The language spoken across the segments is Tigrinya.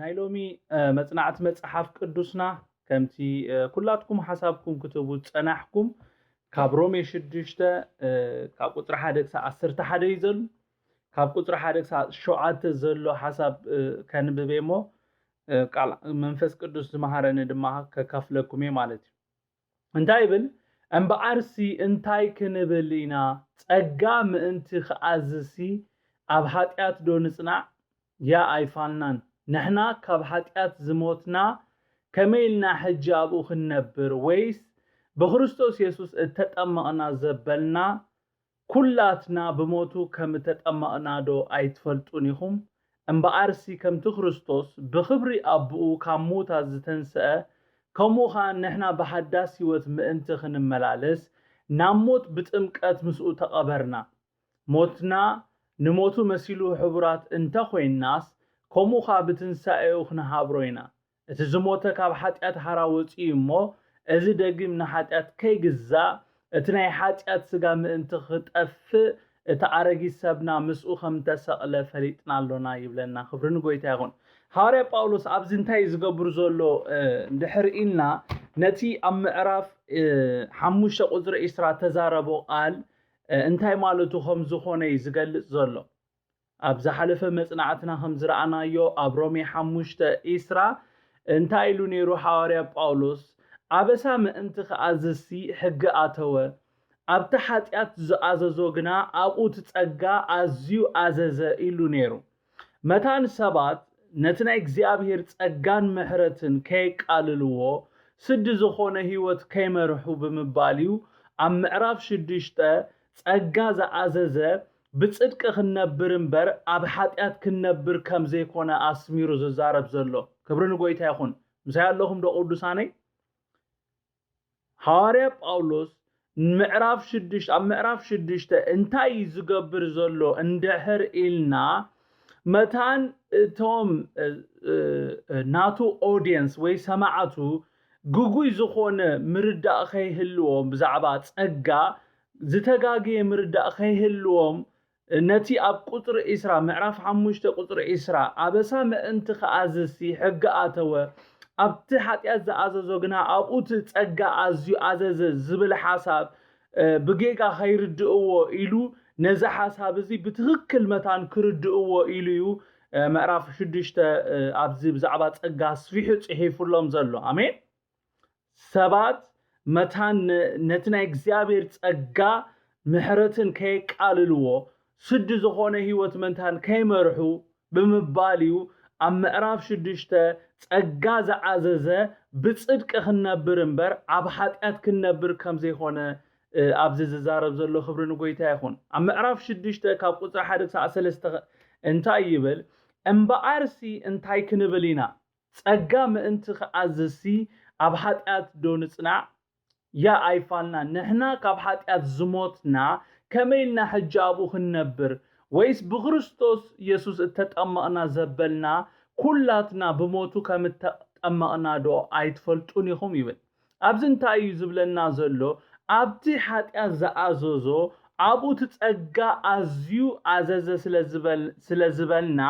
ናይ ሎሚ መጽናዕቲ መጽሓፍ ቅዱስና ከምቲ ኩላትኩም ሓሳብኩም ክትህቡ ዝጸናሕኩም ካብ ሮሜ ሽዱሽተ ካብ ቁጽሪ ሓደ ክሳብ ዓሰርተ ሓደ እዩ ዘሎ። ካብ ቁጽሪ ሓደ ክሳብ ሸውዓተ ዘሎ ሓሳብ ከንብብ እየ እሞ ቃል መንፈስ ቅዱስ ዝመሃረኒ ድማ ከካፍለኩም እየ ማለት እዩ። እንታይ ይብል? እምበኣርሲ እንታይ ክንብል ኢና? ጸጋ ምእንቲ ክኣዝሲ ኣብ ሓጢኣት ዶ ንጽናዕ? ያ ኣይፋልናን። ንሕና ካብ ሓጢኣት ዝሞትና ከመይ ኢልና ሕጂ ኣብኡ ክንነብር? ወይስ ብክርስቶስ የሱስ እተጠመቕና ዘበልና ኩላትና ብሞቱ ከም እተጠመቕና ዶ ኣይትፈልጡን ኢኹም? እምበኣርሲ ከምቲ ክርስቶስ ብኽብሪ ኣቦኡ ካብ ምዉታት ዝተንስአ፣ ከምኡ ኸኣ ንሕና ብሓዳስ ህይወት ምእንቲ ኽንመላለስ፣ ናብ ሞት ብጥምቀት ምስኡ ተቐበርና። ሞትና ንሞቱ መሲሉ ሕቡራት እንተ ኾይንናስ፣ ከምኡ ኸኣ ብትንሳኤኡ ኽንሃብሮ ኢና። እቲ ዝሞተ ካብ ሓጢኣት ሓራ ወጺኡ እሞ፣ እዚ ደጊም ንሓጢኣት ከይግዛእ፣ እቲ ናይ ሓጢኣት ስጋ ምእንቲ ኽጠፍእ፣ እቲ ኣረጊት ሰብና ምስኡ ከም እተሰቕለ ፈሊጥና ኣሎና ይብለና። ክብሪ ንጎይታ ይኹን። ሃዋርያ ጳውሎስ ኣብዚ እንታይ እዩ ዝገብር ዘሎ እንድሕር ኢልና፣ ነቲ ኣብ ምዕራፍ ሓሙሽተ ቁጽሪ ዒስራ ተዛረቦ ቃል እንታይ ማለቱ ከም ዝኾነ እዩ ዝገልጽ ዘሎ። ኣብ ዝሓለፈ መጽናዕትና ከም ዝረኣናዮ ኣብ ሮሜ ሓሙሽተ ዒስራ እንታይ ኢሉ ነይሩ ሃዋርያ ጳውሎስ? ኣበሳ ምእንቲ ክኣዝዝሲ ሕጊ ኣተወ፣ ኣብቲ ሓጢኣት ዝኣዘዞ ግና ኣብኡ እቲ ጸጋ ኣዝዩ ኣዘዘ ኢሉ ነይሩ። መታን ሰባት ነቲ ናይ እግዚኣብሔር ጸጋን ምሕረትን ከየቃልልዎ ስዲ ዝኾነ ህይወት ከይመርሑ ብምባል እዩ ኣብ ምዕራፍ ሽዱሽተ ጸጋ ዝኣዘዘ ብጽድቂ ክንነብር እምበር ኣብ ሓጢኣት ክንነብር ከም ዘይኮነ ኣስሚሩ ዝዛረብ ዘሎ። ክብሪ ንጎይታ ይኹን። ምሳይ ኣለኹም ዶ ቅዱሳነይ? ሃዋርያ ጳውሎስ ምዕራፍ ሽዱሽተ ኣብ ምዕራፍ ሽዱሽተ እንታይ እዩ ዝገብር ዘሎ እንድሕር ኢልና፣ መታን እቶም ናቱ ኦድየንስ ወይ ሰማዕቱ ግጉይ ዝኾነ ምርዳእ ከይህልዎም ብዛዕባ ጸጋ ዝተጋገየ ምርዳእ ከይህልዎም ነቲ ኣብ ቁጽሪ ዒስራ ምዕራፍ ሓሙሽተ ቁጽሪ ዒስራ ኣበሳ ምእንቲ ክኣዝዝሲ ሕጊ ኣተወ፣ ኣብቲ ሓጢኣት ዝኣዘዞ ግና ኣብኡ እቲ ጸጋ ኣዝዩ ኣዘዘ ዝብል ሓሳብ ብጌጋ ከይርድእዎ ኢሉ ነዚ ሓሳብ እዚ ብትኽክል መታን ክርድእዎ ኢሉ እዩ ምዕራፍ ሽዱሽተ ኣብዚ ብዛዕባ ጸጋ ኣስፊሑ ጽሒፉሎም ዘሎ። ኣሜን። ሰባት መታን ነቲ ናይ እግዚኣብሔር ጸጋ ምሕረትን ከየቃልልዎ ስዲ ዝኾነ ህይወት መታን ከይመርሑ ብምባል እዩ ኣብ ምዕራፍ ሽዱሽተ ጸጋ ዝዓዘዘ ብጽድቂ ክንነብር እምበር ኣብ ሓጢኣት ክንነብር ከም ዘይኮነ ኣብዚ ዝዛረብ ዘሎ። ክብሪ ንጎይታ ይኹን። ኣብ ምዕራፍ ሽዱሽተ ካብ ቁጽሪ ሓደ ክሳዕ ሰለስተ እንታይ ይብል? እምበኣርሲ እንታይ ክንብል ኢና? ጸጋ ምእንቲ ክኣዝዝሲ ኣብ ሓጢኣት ዶ ንጽናዕ? ያ ኣይፋልና። ንሕና ካብ ሓጢኣት ዝሞትና ከመይ ኢልና ሕጂ ኣብኡ ክንነብር? ወይስ ብክርስቶስ የሱስ እተጠመቕና ዘበልና ኩላትና ብሞቱ ከም እተጠመቕና ዶ ኣይትፈልጡን ኢኹም? ይብል። ኣብዚ እንታይ እዩ ዝብለና ዘሎ? ኣብቲ ሓጢኣት ዝኣዘዞ ኣብኡ እቲ ጸጋ ኣዝዩ ኣዘዘ ስለ ዝበል-፣ ስለ ዝበልና፣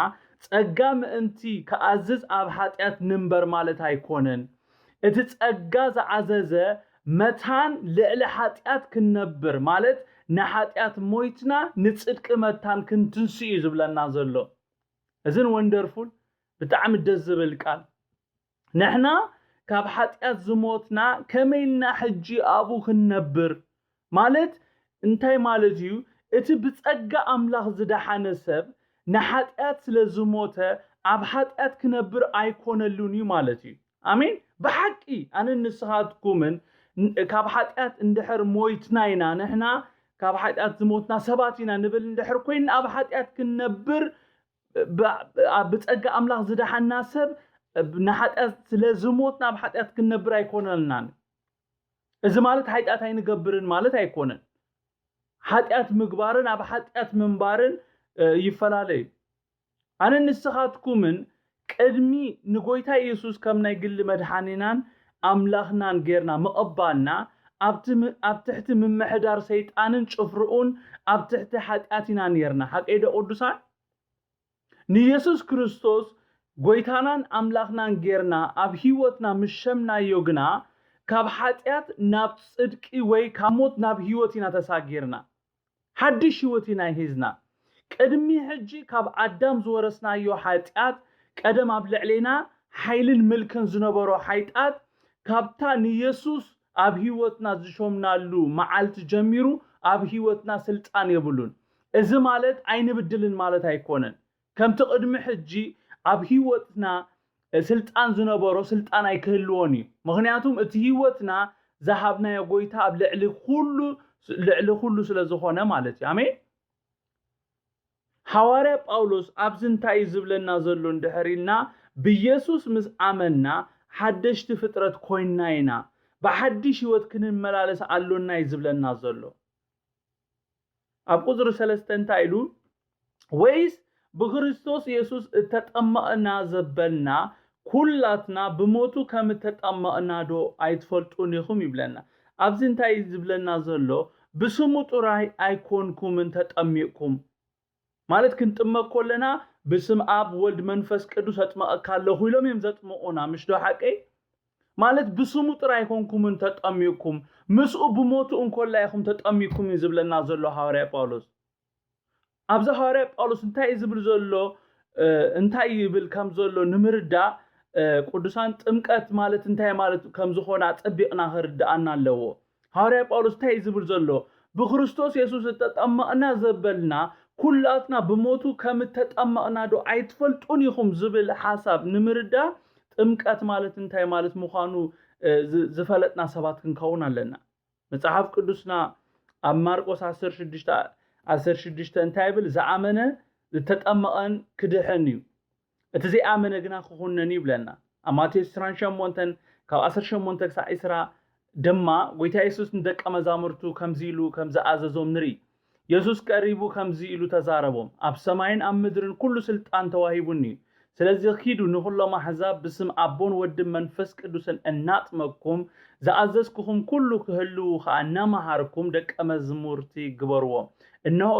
ጸጋ ምእንቲ ክኣዝዝ ኣብ ሓጢኣት ንንበር ማለት ኣይኮነን። እቲ ጸጋ ዝኣዘዘ መታን ልዕሊ ሓጢኣት ክንነብር፣ ማለት ንሓጢኣት ሞይትና ንጽድቂ መታን ክንትንስእ እዩ ዝብለና ዘሎ። እዝን ወንደርፉል ብጣዕሚ ደስ ዝብል ቃል። ንሕና ካብ ሓጢኣት ዝሞትና ከመይ ኢልና ሕጂ ኣብኡ ክንነብር? ማለት እንታይ ማለት እዩ? እቲ ብጸጋ ኣምላኽ ዝደሓነ ሰብ ንሓጢኣት ስለ ዝሞተ ኣብ ሓጢኣት ክነብር ኣይኮነሉን እዩ ማለት እዩ። ኣሜን። ብሓቂ ኣነን ንስኻትኩምን ን-፣ ካብ ሓጢኣት እንድሕር ሞይትና ኢና፣ ንሕና ካብ ሓጢኣት ዝሞትና ሰባት ኢና ንብል እንድሕር ኮይንና ኣብ ሓጢኣት ክንነብር ብ-፣ ብ-፣ ብጸጋ ኣምላኽ ዝደሓና ሰብ ንሓጢኣት ስለ ዝሞትና ኣብ ሓጢኣት ክንነብር ኣይኮነልናን። እዚ ማለት ሓጢኣት ኣይንገብርን ማለት ኣይኮነን። ሓጢኣት ምግባርን ኣብ ሓጢኣት ምንባርን ይፈላለ እዩ። ኣነ ንስኻትኩምን ቅድሚ ንጎይታ ኢየሱስ ከም ናይ ግሊ መድሓኒናን ኣምላኽናን ጌርና ምቕባልና ኣብ ትም-፣ ኣብ ትሕቲ ምምሕዳር ሰይጣንን ጭፍርኡን ኣብ ትሕቲ ሓጢኣት ኢና ኔርና። ሓቀይ ዶ ቅዱሳን? ንየሱስ ክርስቶስ ጎይታናን ኣምላኽናን ጌርና ኣብ ህይወትና ምስ ሸምናዮ ግና፣ ካብ ሓጢኣት ናብ ጽድቂ ወይ ካብ ሞት ናብ ህይወት ኢና ተሳጊርና። ሓድሽ ህይወት ኢና ሒዝና። ቅድሚ ሕጂ ካብ ኣዳም ዝወረስናዮ ሓጢኣት፣ ቀደም ኣብ ልዕሌና ሓይልን ምልክን ዝነበሮ ሓይጣት፣ ካብታ ንየሱስ ኣብ ህይወትና ዝሾምናሉ መዓልቲ ጀሚሩ ኣብ ህይወትና ስልጣን የብሉን። እዚ ማለት ኣይንብድልን ማለት ኣይኮነን። ከምቲ ቅድሚ ሕጂ ኣብ ህይወትና ስልጣን ዝነበሮ ስልጣን ኣይክህልዎን እዩ። ምኽንያቱም እቲ ህይወትና ዝሃብናዮ ጎይታ ኣብ ልዕሊ ኩሉ፣ ልዕሊ ኩሉ ስለ ዝኾነ ማለት እዩ። ኣሜን። ሃዋርያ ጳውሎስ ኣብዚ እንታይ እዩ ዝብለና ዘሎ እንድሕር ኢልና፣ ብየሱስ ምስ ኣመንና ሓደሽቲ ፍጥረት ኮይንና ኢና፣ ብሓድሽ ህይወት ክንመላለስ ኣሎና እዩ ዝብለና ዘሎ። ኣብ ቁጽሪ ሰለስተ እንታይ ኢሉ? ወይስ ብክርስቶስ የሱስ እተጠመቕና ዘበልና ኩላትና ብሞቱ ከም እተጠመቕና ዶ ኣይትፈልጡን ኢኹም ይብለና። ኣብዚ እንታይ እዩ ዝብለና ዘሎ? ብስሙ ጥራይ ኣይኮንኩምን ተጠሚቕኩም። ማለት ክንጥመቅ ከለና ብስም ኣብ ወልድ መንፈስ ቅዱስ ኣጥመቐካ ኣለኹ ኢሎም እዮም ዘጥምቑና፣ ምሽ ዶ ሓቀይ? ማለት ብስሙ ጥራይ ኣይኮንኩምን ተጠሚቕኩም፣ ምስኡ ብሞቱ እንኮላ ኢኹም ተጠሚቕኩም እዩ ዝብለና ዘሎ ሃዋርያ ጳውሎስ። ኣብዚ ሃዋርያ ጳውሎስ እንታይ እዩ ዝብል ዘሎ? እ፣ እንታይ ይብል ከም ዘሎ ንምርዳእ፣ እ፣ ቅዱሳን ጥምቀት ማለት እንታይ ማለት ከም ዝኾነ ኣጸቢቕና ክርድኣና ኣለዎ። ሃዋርያ ጳውሎስ እንታይ እዩ ዝብል ዘሎ? ብክርስቶስ የሱስ እተጠመቕና ዘበልና ኩላትና ብሞቱ ከም እተጠመቕና ዶ ኣይትፈልጡን ኢኹም ዝብል ሓሳብ ንምርዳእ ጥምቀት ማለት እንታይ ማለት ምዃኑ፣ እ፣ ዝ-፣ ዝፈለጥና ሰባት ክንከውን ኣለና። መጽሓፍ ቅዱስና ኣብ ማርቆስ ዓሰርተ ሽዱሽተ፣ ዓሰርተ ሽዱሽተ እንታይ ይብል? ዝኣመነ ዝተጠመቐን ክድሕን እዩ። እቲ ዘይኣመነ ግና ክኹነን እዩ ይብለና። ኣብ ማቴዎስ ዕስራን ሸሞንተን ካብ ዓሰርተ ሸሞንተ ክሳዕ ዕስራ ድማ ጎይታ የሱስ ንደቀ መዛሙርቱ ከምዚ ኢሉ ከም ዝኣዘዞም ንርኢ። የሱስ ቀሪቡ ከምዚ ኢሉ ተዛረቦም፣ ኣብ ሰማይን ኣብ ምድርን ኩሉ ስልጣን ተዋሂቡኒ እዩ። ስለዚ ኪዱ ንኹሎም ኣሕዛብ ብስም ኣቦን ወድን መንፈስ ቅዱስን እናጥመቅኩም ዝኣዘዝኩኹም ኩሉ ክህልዉ ኸኣ እናመሃርኩም ደቀ መዝሙርቲ ግበርዎም። እንሆ፣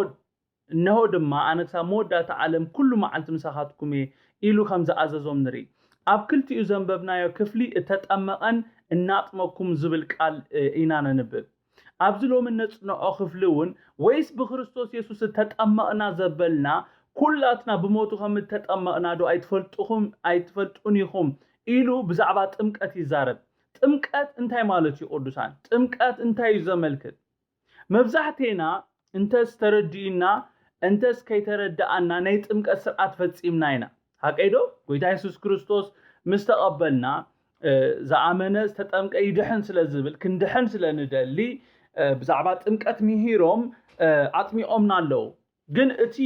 እንሆ ድማ ኣነ ክሳብ መወዳእታ ዓለም ኩሉ መዓልቲ ምሳኻትኩም እየ ኢሉ ከም ዝኣዘዞም ንርኢ። ኣብ ክልቲኡ ዘንበብናዮ ክፍሊ እተጠመቐን እናጥመቅኩም ዝብል ቃል፣ እ፣ ኢና ነንብብ። ኣብዚ ሎሚ እነጽንዖ ክፍሊ እውን ወይስ ብክርስቶስ የሱስ እተጠመቕና ዘበልና ኩላትና ብሞቱ ከም እተጠመቕና ዶ ኣይትፈልጥኹም፣ ኣይትፈልጡን ኢኹም ኢሉ ብዛዕባ ጥምቀት ይዛረብ። ጥምቀት እንታይ ማለት እዩ ቅዱሳን? ጥምቀት እንታይ እዩ ዘመልክት? መብዛሕቴና እንተስ ተረዲእና እንተስ ከይተረድኣና ናይ ጥምቀት ስርዓት ፈጺምና ኢና። ሓቀይ ዶ? ጎይታ የሱስ ክርስቶስ ምስ ተቐበልና፣ እ፣ ዝኣመነ ዝተጠምቀ ይድሕን ስለ ዝብል፣ ክንድሕን ስለ ንደሊ፣ እ፣ ብዛዕባ ጥምቀት ምሂሮም፣ እ፣ ኣጥሚቖምና ኣለዉ። ግን እቲ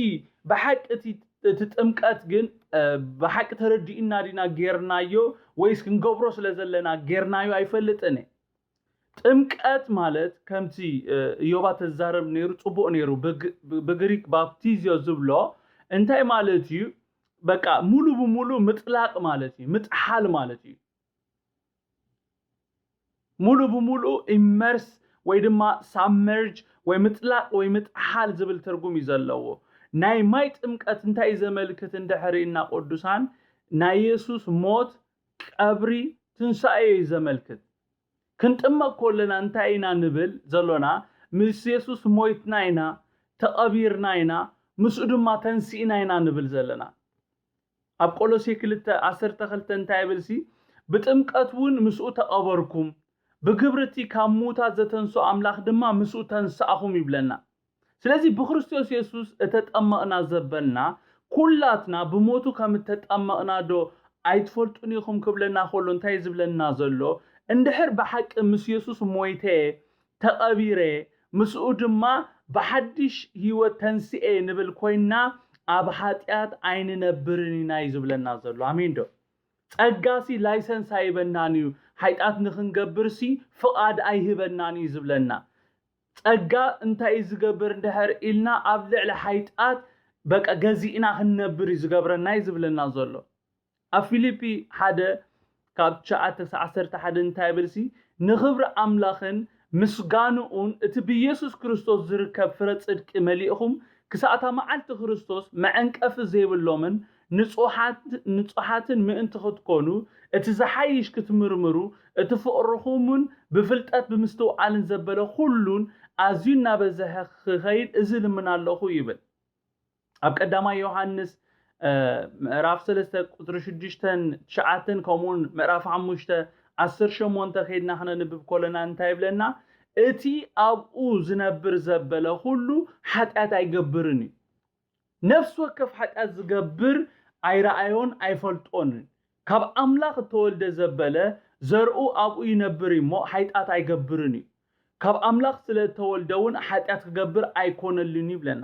ብሓቂ እቲ፣ እቲ ጥምቀት ግን፣ እ፣ ብሓቂ ተረዲእና ዲና ጌርናዮ ወይስ ክንገብሮ ስለ ዘለና ጌርናዮ ኣይፈልጥን እየ። ጥምቀት ማለት ከምቲ፣ እ፣ እዮባ ተዛረብ ነይሩ፣ ጽቡቕ ነይሩ። ብግ-፣ ብ-፣ ብግሪክ ባፕቲዝዮ ዝብሎ እንታይ ማለት እዩ? በቃ ሙሉ ብሙሉ ምጥላቕ ማለት እዩ፣ ምጥሓል ማለት እዩ። ሙሉ ብሙሉ ኢመርስ ወይ ድማ ሳብመርጅ ወይ ምጥላቕ ወይ ምጥሓል ዝብል ትርጉም እዩ ዘለዎ። ናይ ማይ ጥምቀት እንታይ እዩ ዘመልክት እንድሕር ኢልና ቅዱሳን፣ ናይ የሱስ ሞት፣ ቀብሪ፣ ትንሳኤ እዩ ዘመልክት። ክንጥመቕ ከለና እንታይ ኢና ንብል ዘሎና? ምስ የሱስ ሞይትና ኢና፣ ተቐቢርና ኢና፣ ምስኡ ድማ ተንሲእና ኢና ንብል ዘለና። ኣብ ቆሎሴ ክልተ ዓሰርተ ክልተ እንታይ ይብል ሲ? ብጥምቀት እውን ምስኡ ተቐበርኩም፣ ብግብሪ እቲ ካብ ምዉታት ዘተንስኦ ኣምላኽ ድማ ምስኡ ተንሳእኹም ይብለና። ስለዚ ብክርስቶስ የሱስ እተጠመቕና ዘበልና ኩላትና ብሞቱ ከም እተጠመቕና ዶ ኣይትፈልጡን ኢኹም ክብለና ከሎ እንታይ ዝብለና ዘሎ? እንድሕር ብሓቂ ምስ የሱስ ሞይተ፣ ተቐቢረ፣ ምስኡ ድማ ብሓድሽ ህይወት ተንስኤ ንብል ኮይንና ኣብ ሓጢኣት ኣይንነብርን ኢና እዩ ዝብለና ዘሎ። ኣሜን ዶ? ጸጋሲ ላይሰንስ ኣይበናን እዩ፣ ሓጢኣት ንኽንገብርሲ ፍቓድ ኣይህበናን እዩ ዝብለና። ጸጋ እንታይ እዩ ዝገብር እንድሕር ኢልና ኣብ ልዕሊ ሓጢኣት በቃ ገዚእና ክንነብር እዩ ዝገብረና እዩ ዝብለና ዘሎ። ኣብ ፊልፒ ሓደ ካብ ትሽዓተ ክሳብ ዓሰርተ ሓደ እንታይ ይብል ሲ? ንኽብሪ ኣምላኽን ምስጋንኡን እቲ ብየሱስ ክርስቶስ ዝርከብ ፍረ ጽድቂ መሊእኹም ክሳእታ መዓልቲ ክርስቶስ መዐንቀፊ ዘይብሎምን ንጹሓት-፣ ንጹሓትን ምእንቲ ክትኮኑ፣ እቲ ዝሓይሽ ክትምርምሩ፣ እቲ ፍቕርኹምን ብፍልጠት ብምስትውዓልን ዘበለ ኩሉን ኣዝዩ እናበዝሐ ክኸይድ እዚ ልምን ኣለኹ ይብል። ኣብ ቀዳማይ ዮሃንስ፣ እ፣ ምዕራፍ ሰለስተ ቁጽሪ ሽዱሽተን ትሽዓተን፣ ከምኡውን ምዕራፍ ሓሙሽተ ዓሰርተ ሸሞንተ ከይድና ክነንብብ ከለና እንታይ ይብለና? እቲ ኣብኡ ዝነብር ዘበለ ኩሉ ሓጢኣት ኣይገብርን እዩ። ነፍሲ ወከፍ ሓጢኣት ዝገብር ኣይረኣዮን ኣይፈልጦን። ካብ ኣምላኽ እተወልደ ዘበለ ዘርኡ ኣብኡ ይነብር እዩ እሞ፣ ሓጢኣት ኣይገብርን እዩ። ካብ ኣምላኽ ስለ እተወልደ እውን ሓጢኣት ክገብር ኣይኮነሉን እዩ ይብለና።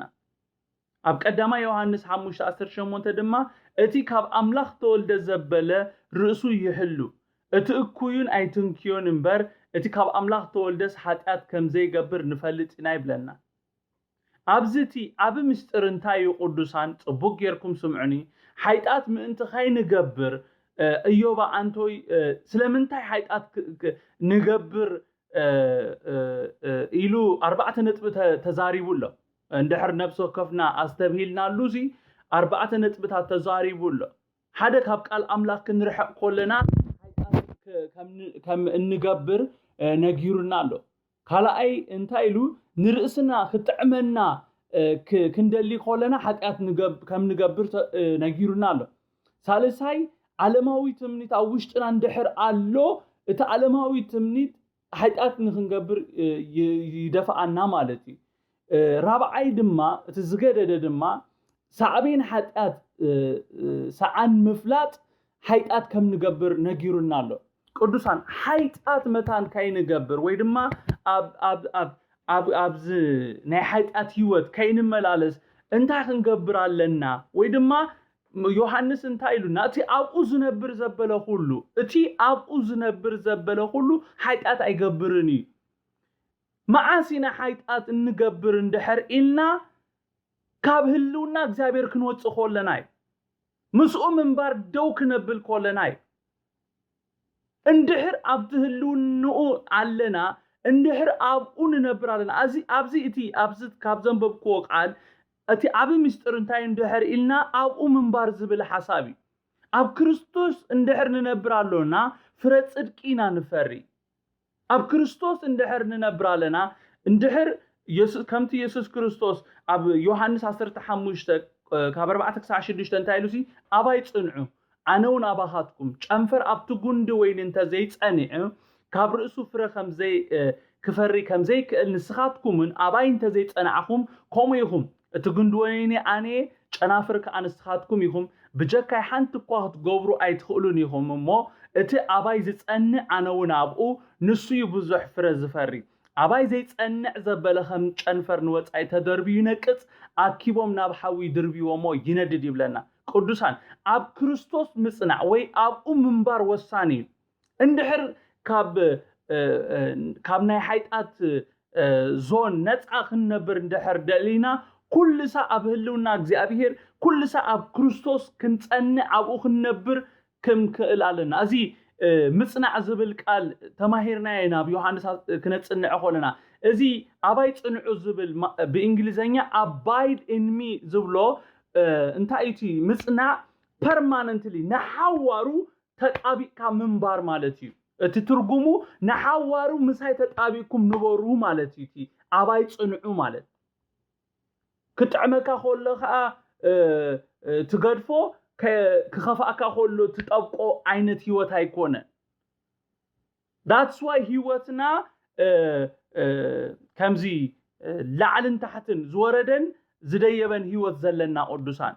ኣብ ቀዳማይ ዮሃንስ ሓሙሽተ ዓሰርተ ሸሞንተ ድማ፣ እቲ ካብ ኣምላኽ እተወልደ ዘበለ ርእሱ ይሕሉ፣ እቲ እኩዩን ኣይትንክዮን እምበር፣ እቲ ካብ ኣምላኽ እተወልደስ ሓጢኣት ከም ዘይገብር ንፈልጥ ኢና ይብለና። ኣብዚ እቲ ዓቢ ምስጢር እንታይ እዩ ቅዱሳን? ጽቡቕ ጌርኩም ስምዑኒ። ሓጢኣት ምእንቲ ከይንገብር፣ እ፣ እዮባ ኣንቶይ፣ እ፣ ስለምንታይ ሓጢኣት ክ-፣ ክ-፣ ንገብር፣ እ፣ እ፣ እ፣ ኢሉ ኣርባዕተ ነጥቢ ተ-፣ ተዛሪቡ ኣሎ። እንድሕር ነብሲ ወከፍና ኣስተብሂልናሉ፣ እዚ ኣርባዕተ ነጥብታት ተዛሪቡ ኣሎ። ሓደ፣ ካብ ቃል ኣምላኽ ክንርሕቕ ከለና ሓጢኣት ክ-፣ ከም ን-፣ ከም እንገብር፣ እ፣ ነጊሩና ኣሎ። ካልኣይ እንታይ ኢሉ? ንርእስና ክጥዕመና፣ እ፣ ክ-፣ ክንደሊ ከለና ሓጢኣት ንገብ-፣ ከም ንገብር ተ-፣ እ፣ ነጊሩና ኣሎ። ሳልሳይ፣ ዓለማዊ ትምኒት ኣብ ውሽጥና እንድሕር ኣሎ፣ እቲ ዓለማዊ ትምኒት ሓጢኣት ንክንገብር፣ እ፣ ይ-፣ ይደፍኣና ማለት እዩ። እ፣ ራብዓይ ድማ፣ እቲ ዝገደደ ድማ፣ ሳዕቤን ሓጢኣት፣ እ፣ እ፣ ሰኣን ምፍላጥ ሓጢኣት ከም ንገብር ነጊሩና ኣሎ። ቅዱሳን፣ ሓጢኣት መታን ከይንገብር ወይ ድማ ኣብ፣ ኣብ፣ ኣብ፣ ኣብ፣ ኣብዚ ናይ ሓጢኣት ህይወት ከይንመላለስ እንታይ ክንገብር ኣለና? ወይ ድማ ዮሃንስ እንታይ ኢሉና? እቲ ኣብኡ ዝነብር ዘበለ ኩሉ፣ እቲ ኣብኡ ዝነብር ዘበለ ኩሉ ሓጢኣት ኣይገብርን እዩ። መዓስ ኢና ሓጢኣት እንገብር እንድሕር ኢልና፣ ካብ ህልውና እግዚኣብሔር ክንወጽእ ከለና እዩ። ምስኡ ምንባር ደው ክነብል ከለና እዩ። እንድሕር ኣብቲ ህልውንኡ ኣለና፣ እንድሕር ኣብኡ ንነብር ኣለና። እዚ፣ ኣብዚ፣ እቲ፣ ኣብዚ ካብ ዘንበብክዎ ቃል፣ እቲ ዓቢ ምስጢር እንታይ እንድሕር ኢልና፣ ኣብኡ ምንባር ዝብል ሓሳብ እዩ። ኣብ ክርስቶስ እንድሕር ንነብር ኣሎና፣ ፍረ ጽድቂ ኢና ንፈሪ። ኣብ ክርስቶስ እንድሕር ንነብር ኣለና፣ እንድሕር የሱ-፣ ከምቲ የሱስ ክርስቶስ ኣብ ዮሃንስ ዓሰርተ ሓሙሽተ፣ እ፣ ካብ ኣርባዕተ ክሳዕ ሽዱሽተ እንታይ ኢሉ ሲ፣ ኣባይ ጽንዑ፣ ኣነ እውን ኣባኻትኩም፣ ጨንፈር ኣብቲ ጉንዲ ወይኒ እንተ ዘይጸኒዑ፣ ካብ ርእሱ ፍረ ከም ዘይ-፣ እ፣ ክፈሪ ከም ዘይክእል፣ ንስኻትኩምን ኣባይ እንተ ዘይጸናዕኹም፣ ከምኡ ኢኹም። እቲ ጉንዲ ወይኒ ኣነ፣ ጨናፍር ከኣ ንስኻትኩም ኢኹም። ብጀካይ ሓንቲ እኳ ክትገብሩ ኣይትኽእሉን ኢኹም እሞ፣ እቲ ኣባይ ዝጸንዕ ኣነ እውን ኣብኡ፣ ንሱ እዩ ብዙሕ ፍረ ዝፈሪ። ኣባይ ዘይጸንዕ ዘበለ ከም ጨንፈር ንወጻኢ ተደርብዩ ይነቅጽ፣ ኣኪቦም ናብ ሓዊ ይድርብይዎ እሞ ይነድድ ይብለና። ቅዱሳን፣ ኣብ ክርስቶስ ምጽናዕ ወይ ኣብኡ ምንባር ወሳኒ እዩ። እንድሕር ካብ፣ እ፣ እ፣ ካብ ናይ ሓጢኣት፣ እ፣ ዞን ነጻ ክንነብር እንድሕር ደሊና፣ ኩሉ ሳዕ ኣብ ህልውና እግዚኣብሔር፣ ኩሉ ሳዕ ኣብ ክርስቶስ ክንጸንዕ፣ ኣብኡ ክንነብር ክንክእል ኣለና። እዚ፣ እ፣ ምጽናዕ ዝብል ቃል ተማሂርናዮ ኢና፣ ኣብ ዮሃንስ ኣ-፣ ክነጽንዕ ከለና። እዚ ኣባይ ጽንዑ ዝብል ማ-፣ ብእንግሊዘኛ abide in me ዝብሎ፣ እ፣ እንታይ እዩ እቲ ምጽናዕ? ፐርማነንትሊ፣ ንሓዋሩ ተጣቢቕካ ምንባር ማለት እዩ። እቲ ትርጉሙ ንሓዋሩ ምሳይ ተጣቢቕኩም ንበሩ ማለት እዩ። እቲ ኣባይ ጽንዑ ማለት። ክጥዕመካ ከሎ ኸኣ፣ እ፣ እ፣ ትገድፎ፣ ከ-፣ ክኸፍኣካ ከሎ ትጠብቆ ዓይነት ህይወት ኣይኮነ። That's why ህይወትና፣ እ፣ እ፣ ከምዚ፣ እ፣ ላዕልን ታሕትን ዝወረደን ዝደየበን ህይወት ዘለና ቅዱሳን።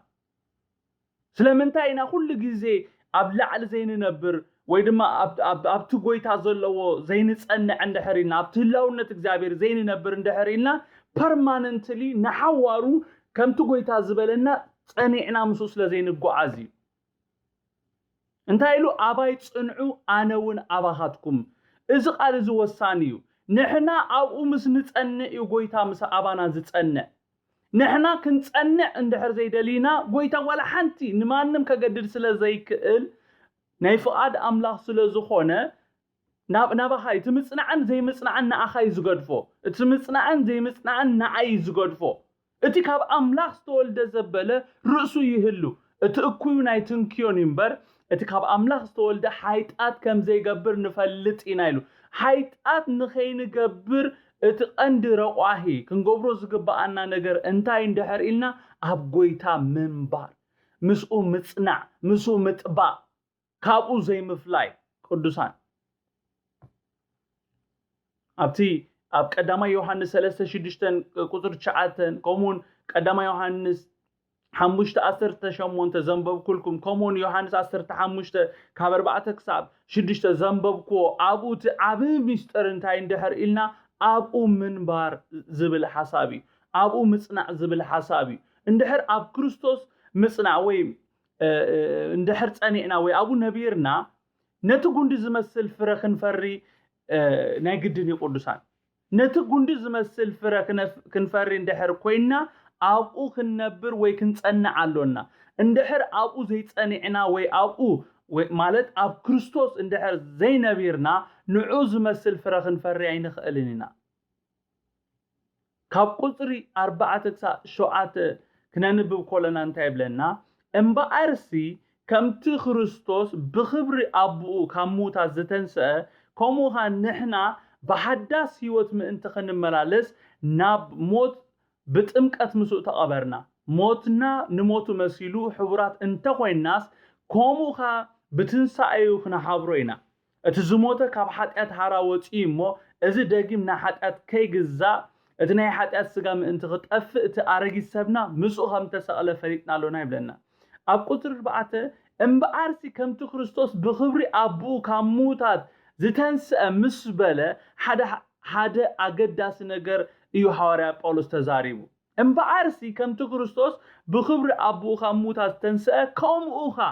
ስለምንታይ ኢና ኩሉ ግዜ ኣብ ላዕሊ ዘይንነብር ወይ ድማ ኣብ-፣ ኣብ-፣ ኣብቲ ጎይታ ዘለዎ ዘይንጸንዕ እንድሕር ኢልና፣ ኣብቲ ህላውነት እግዚኣብሔር ዘይንነብር እንድሕር ኢልና፣ ፐርማነንትሊ ንሓዋሩ ከምቲ ጎይታ ዝበለና ጸኒዕና ምስኡ ስለ ዘይንጓዓዝ እዩ። እንታይ ኢሉ? ኣባይ ጽንዑ፣ ኣነ እውን ኣባኻትኩም። እዚ ቃል እዚ ወሳኒ እዩ። ንሕና ኣብኡ ምስ ንጸንዕ እዩ ጎይታ ምስ ኣባና ዝጸንዕ። ንሕና ክንጸንዕ እንድሕር ዘይደሊና፣ ጎይታ ዋላ ሓንቲ ንማንም ከገድድ ስለ ዘይክእል፣ ናይ ፍቓድ ኣምላኽ ስለ ዝኾነ፣ ናብ-፣ ናባኻ እዩ። እቲ ምጽናዕን ዘይምጽናዕን ንኣኻ እዩ ዝገድፎ። እቲ ምጽናዕን ዘይምጽናዕን ንኣይ እዩ ዝገድፎ። እቲ ካብ ኣምላኽ ዝተወልደ ዘበለ ርእሱ ይህሉ፣ እቲ እኩዩ ናይ ትንክዮን እዩ እምበር፣ እቲ ካብ ኣምላኽ ዝተወልደ ሓይጣት ከም ዘይገብር ንፈልጥ ኢና ኢሉ። ሓይጣት ንኸይንገብር እቲ ቀንዲ ረቋሒ ክንገብሮ ዝግብኣና ነገር እንታይ እንድሕር ኢልና፣ ኣብ ጎይታ ምንባር፣ ምስኡ ምጽናዕ፣ ምስኡ ምጥባቕ፣ ካብኡ ዘይምፍላይ። ቅዱሳን፣ ኣብቲ ኣብ ቀዳማይ ዮሃንስ ሰለስተ ሽዱሽተ ቁጽሪ ትሽዓተ፣ ከምኡውን ቀዳማይ ዮሃንስ ሓሙሽተ ዓሰርተ ሸሞንተ ዘንበብኩልኩም፣ ከምኡውን ዮሃንስ ዓሰርተ ሓሙሽተ ካብ ኣርባዕተ ክሳብ ሽዱሽተ ዘንበብኩዎ፣ ኣብኡ እቲ ዓቢ ምስጢር እንታይ እንድሕር ኢልና፣ ኣብኡ ምንባር ዝብል ሓሳብ እዩ። ኣብኡ ምጽናዕ ዝብል ሓሳብ እዩ። እንድሕር ኣብ ክርስቶስ ምጽናዕ ወይ፣ እ፣ እ፣ እንድሕር ጸኒዕና ወይ ኣብኡ ነቢርና፣ ነቲ ጉንዲ ዝመስል ፍረ ክንፈሪ፣ እ፣ ናይ ግድን እዩ። ቅዱሳን፣ ነቲ ጉንዲ ዝመስል ፍረ ክነፍ-፣ ክንፈሪ እንድሕር ኮይንና፣ ኣብኡ ክንነብር ወይ ክንጸንዕ ኣሎና። እንድሕር ኣብኡ ዘይጸኒዕና ወይ ኣብኡ ወይ፣ ማለት ኣብ ክርስቶስ እንድሕር ዘይነቢርና፣ ንዑ ዝመስል ፍረ ክንፈሪ ኣይንኽእልን ኢና። ካብ ቁጽሪ ኣርባዕተ ክሳብ ሸውዓተ ክነንብብ ከለና እንታይ ይብለና? እምበኣርሲ ከምቲ ክርስቶስ ብኽብሪ ኣቦኡ ካብ ምዉታት ዝተንስአ፣ ከምኡ ኸኣ ንሕና ብሓዳስ ህይወት ምእንቲ ክንመላለስ ናብ ሞት ብጥምቀት ምስኡ ተቐበርና። ሞትና ንሞቱ መሲሉ ሕቡራት እንተኾይናስ፣ ከምኡ ኸኣ ብትንሳኤኡ ክንሓብሮ ኢና። እቲ ዝሞተ ካብ ሓጢኣት ሃራ ወጺኡ እሞ፣ እዚ ደጊም ናይ ሓጢኣት ከይግዛእ፣ እቲ ናይ ሓጢኣት ስጋ ምእንቲ ክጠፍእ፣ እቲ ኣረጊት ሰብና ምስኡ ከም እተሰቕለ ፈሊጥና ኣሎና ይብለና። ኣብ ቁጽሪ ኣርባዕተ፣ እምበኣርሲ ከምቲ ክርስቶስ ብኽብሪ ኣቦኡ ካብ ምዉታት ዝተንስአ ምስ በለ፣ ሓደ፣ ሓደ ኣገዳሲ ነገር እዩ ሃዋርያ ጳውሎስ ተዛሪቡ። እምበኣርሲ ከምቲ ክርስቶስ ብኽብሪ ኣቦኡ ካብ ምዉታት ዝተንስአ፣ ከምኡ ኸኣ፣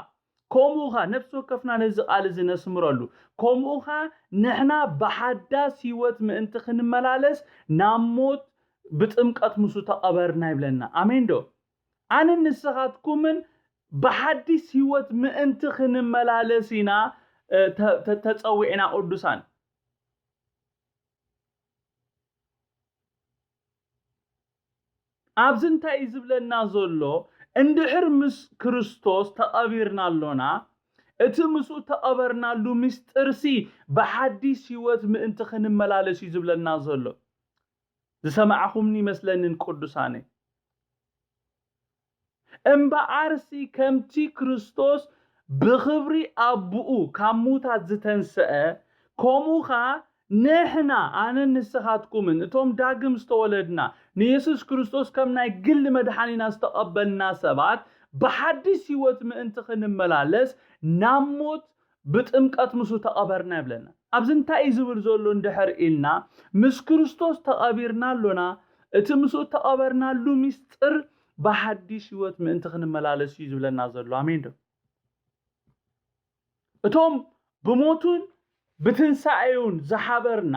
ከምኡ ኸኣ፣ ነፍሲ ወከፍና ነዚ ቃል እዚ ነስምረሉ። ከምኡ ኸኣ ንሕና ብሓዳስ ህይወት ምእንቲ ክንመላለስ ናብ ሞት ብጥምቀት ምስኡ ተቐበርና ይብለና። ኣሜን ዶ? ኣነን ንስኻትኩምን ብሓዲስ ህይወት ምእንቲ ክንመላለስ ኢና፣ እ፣ ተ-፣ ተ-፣ ተጸዊዕና ቅዱሳን። ኣብዚ እንታይ እዩ ዝብለና ዘሎ? እንድሕር ምስ ክርስቶስ ተቐቢርና ኣሎና፣ እቲ ምስኡ ተቐበርናሉ ምስጢርሲ ብሓዲስ ህይወት ምእንቲ ክንመላለስ እዩ ዝብለና ዘሎ። ዝሰማዕኹምኒ ይመስለንን ቅዱሳነይ። እምበኣርሲ ከምቲ ክርስቶስ ብኽብሪ ኣቦኡ ካብ ምዉታት ዝተንስአ፣ ከምኡ ኸኣ ንሕና፣ ኣነን ንስኻትኩምን፣ እቶም ዳግም ዝተወለድና፣ ንየሱስ ክርስቶስ ከም ናይ ግሊ መድሓኒና ዝተቐበልና ሰባት፣ ብሓዲስ ህይወት ምእንቲ ክንመላለስ፣ ናብ ሞት ብጥምቀት ምስኡ ተቐበርና ይብለና። ኣብዚ እንታይ እዩ ዝብል ዘሎ እንድሕር ኢልና፣ ምስ ክርስቶስ ተቐቢርና ኣሎና፣ እቲ ምስኡ ተቐበርናሉ ምስጢር ብሓዲስ ህይወት ምእንቲ ክንመላለስ እዩ ዝብለና ዘሎ። ኣሜን ዶ? እቶም ብሞቱን ብትንሳኤኡን ዝሓበርና፣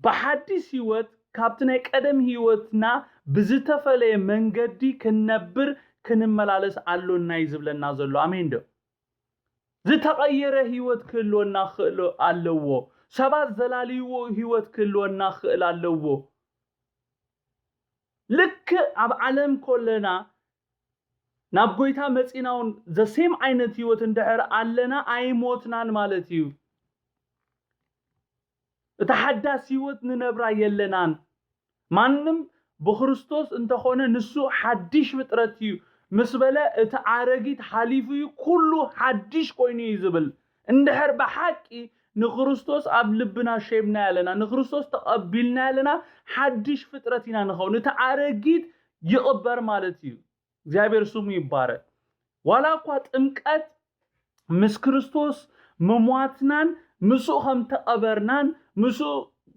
ብሓዲስ ህይወት ካብቲ ናይ ቀደም ህይወትና ብዝተፈለየ መንገዲ ክንነብር ክንመላለስ ኣሎና እዩ ዝብለና ዘሎ። ኣሜን ዶ? ዝተቐየረ ህይወት ክህልወና ክኽእል ኣለዎ። ሰባት ዘላልይዎ ህይወት ክህልወና ክኽእል ኣለዎ። ልክዕ ኣብ ዓለም ኮለና ናብ ጎይታ መጺና እውን ዘሴም ዓይነት ህይወት እንድሕር ኣለና ኣይሞትናን ማለት እዩ። እቲ ሓዳስ ህይወት ንነብራ የለናን። ማንም ብክርስቶስ እንተኾነ ንሱ ሓድሽ ፍጥረት እዩ ምስ በለ እቲ ኣረጊት ሓሊፉ እዩ ኩሉ ሓድሽ ኮይኑ እዩ ዝብል። እንድሕር ብሓቂ ንክርስቶስ ኣብ ልብና ሸይብና ኣለና፣ ንክርስቶስ ተቐቢልና ኣለና፣ ሓድሽ ፍጥረት ኢና ንኸውን። እቲ ኣረጊት ይቕበር ማለት እዩ። እግዚኣብሔር ስሙ ይባረክ። ዋላ እኳ ጥምቀት ምስ ክርስቶስ ምሟትናን ምስኡ ከም ተቐበርናን ምስኡ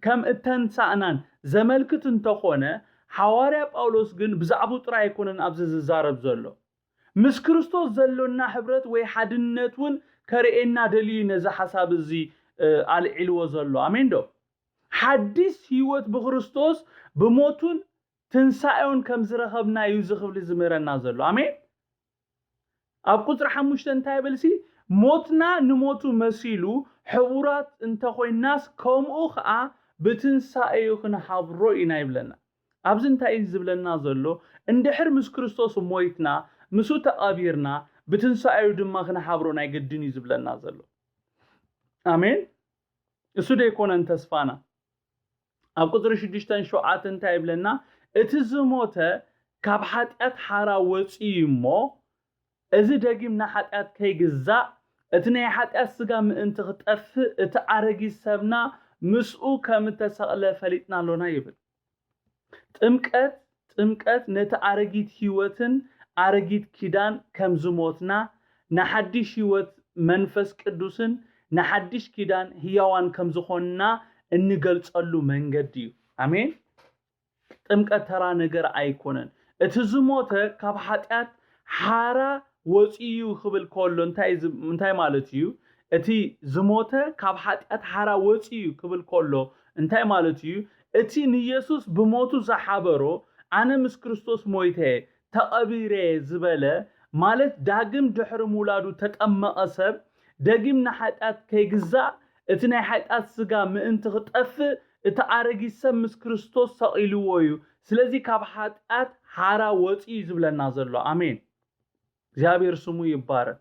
ከም እተንሳእናን ዘመልክት እንተኾነ፣ ሓዋርያ ጳውሎስ ግን ብዛዕባኡ ጥራይ ኣይኮነን ኣብዚ ዝዛረብ ዘሎ። ምስ ክርስቶስ ዘሎና ሕብረት ወይ ሓድነት እውን ከርእየና ደልዩ ነዚ ሓሳብ እዚ፣ እ፣ ኣልዒልዎ ዘሎ። ኣሜን ዶ? ሓዲስ ህይወት ብክርስቶስ ብሞቱን ትንሳኤውን ከም ዝረኸብና እዩ እዚ ክፍሊ ዝምህረና ዘሎ። ኣሜን። ኣብ ቁጽሪ ሓሙሽተ እንታይ ይብል ሲ? ሞትና ንሞቱ መሲሉ ሕቡራት እንተኾይናስ ከምኡ ኸኣ ብትንሳኤኡ ክንሓብሮ ኢና ይብለና። ኣብዚ እንታይ እዩ ዝብለና ዘሎ? እንድሕር ምስ ክርስቶስ ሞይትና፣ ምስኡ ተቐቢርና፣ ብትንሳኤኡ ድማ ክንሓብሮ ናይ ግድን እዩ ዝብለና ዘሎ። ኣሜን። እሱ ደይኮነን ተስፋና? ኣብ ቁፅሪ ሽዱሽተን ሸውዓተን እንታይ ይብለና? እቲ ዝሞተ ካብ ሓጢኣት ሓራ ወፅዩ እሞ፣ እዚ ደጊም ንሓጢኣት ከይግዛእ፣ እቲ ናይ ሓጢኣት ስጋ ምእንቲ ክጠፍእ፣ እቲ ኣረጊት ሰብና ምስኡ ከም እተሰቕለ ፈሊጥና ኣሎና ይብል። ጥምቀት ጥምቀት ነቲ ኣረጊት ህይወትን ኣረጊት ኪዳን ከም ዝሞትና፣ ንሓድሽ ህይወት መንፈስ ቅዱስን ንሓድሽ ኪዳን ህያዋን ከም ዝኾንና እንገልጸሉ መንገዲ እዩ። ኣሜን። ጥምቀት ተራ ነገር ኣይኮነን። እቲ ዝሞተ ካብ ሓጢኣት ሓራ ወፂኡ ክብል ከሎ እንታይ ዝ- እንታይ ማለት እዩ? እቲ ዝሞተ ካብ ሓጢኣት ሓራ ወፂኡ ክብል ከሎ እንታይ ማለት እዩ? እቲ ንየሱስ ብሞቱ ዝሓበሮ፣ ኣነ ምስ ክርስቶስ ሞይተ ተቐቢረ ዝበለ፣ ማለት ዳግም ድሕሪ ምውላዱ ተጠመቐ ሰብ፣ ደጊም ንሓጢኣት ከይግዛእ፣ እቲ ናይ ሓጢኣት ስጋ ምእንቲ ክጠፍእ፣ እቲ ኣረጊት ሰብ ምስ ክርስቶስ ሰቒልዎ እዩ። ስለዚ ካብ ሓጢኣት ሓራ ወፂ እዩ ዝብለና ዘሎ። ኣሜን። እግዚኣብሔር ስሙ ይባረክ።